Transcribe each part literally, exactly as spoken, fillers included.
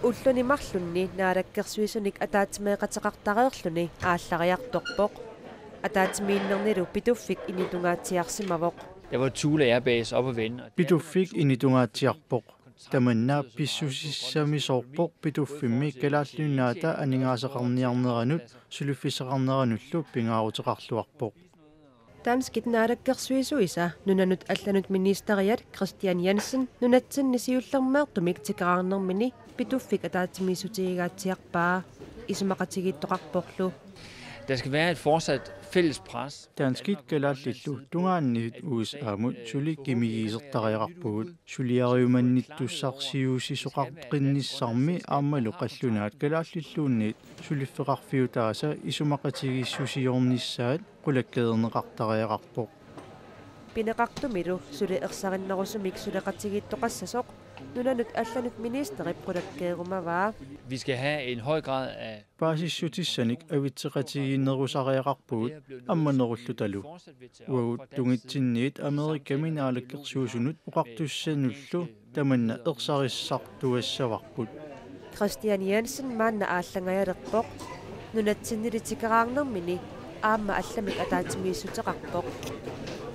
Ulluni marlunni naalakkersuisunik ataatsimeeqateqartareerluni aallariartorpoq. Ataatsimiinnernilu Pituffik initungaatsiarsimavoq. Der var Thule Air Base op at vende. Og det er Pituffik initungaatsiarpoq. Tamanna pissusissamisoorpoq Pituffimmi Kalaallit Nunaata aningaasaqarniarneranut suliffissaqarneranullu pingaaruteqarluarpoq. Danskit naalakkersuisuisa nunanut allanut ministeriat Kristian Jensen nunatsinni siullermeertumik tikeraarnermini Pituffik ataatsimiissutigigaatsiarpaa, isumaqatigiittoqarporlu. Der skal være et fortsat fælles pres. Danskit kalaallillu tungaanniit U S A-mut suli kimigiisertariaqarpugut. Suliariumannittussarsiuussisoqartinnissarmi aammalu qallunaat kalaallilluunniit suliffeqarfiutaasa isumaqatigiissusiornissaat qulakkeerneqartariaqarpoq. Pineqartumilu suli ersarinnerusumik suleqatigiittoqassasoq nunanut allanut ministerip qulakkeerumavaa. Vi skal have en høj grad af Paasissutissanik avitseqatigiinnerusariaqarpugut ammanerullutalu. Uagut tungitsinniit Amerikami naalakkersuisunut oqartussanullu tamanna ersarissartuassavarput. Kristian Jensen maanna aallangaajalerpoq. Nunatsinnili tikeraarnermini aamma allamik ataatsimiissuteqarpoq.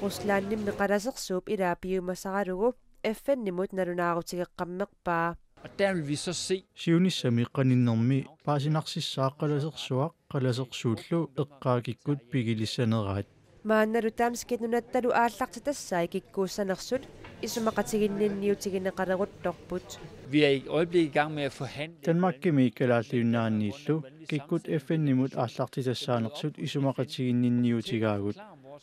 Ruslandimmi qalasersuup ilaa piumasaralugu F N-imut nalunaarutigeqqammerpaa. Og der vil vi så se Siunissami qaninnermi paasinarsissaaq qalasersuaq qalasersuullu eqqaakikkut pigilissaneraat. Maannalu danskit nunattalu aallartitassai kikkuussanersut isumaqatiginninniutigineqaleruttorput. Vi er i øjeblikket i gang med at forhandle. Danmarkimi Kalaallit Nunaanniillu kikkut F N-imut aallartitassaanersut isumaqatiginninniutigaagut.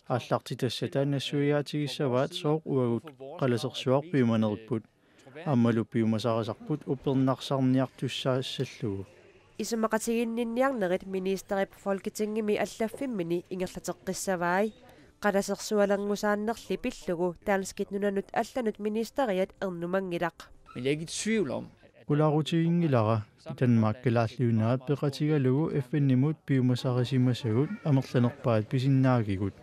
Aallartitassata nassuiaatigissavaat sooq uagut qalasersuaq piumaneripput. Aammalu piumasarisarput upernarsarniartussaassallugu. Isumaqatiginninniarnerit ministerip Folketingimi allaffimmini ingerlateqqissavai. Qalasersualerngusaannerli pillugu danskit nunanut allanut ministeriat ernumanngilaq. Men jeg er ikke i tvivl om, Ulaarutiginngilara Danmark Kalaallit Nunaat peqatigalugu F N-imut piumasarisimasagut amerlanerpaat pisinnaagigut.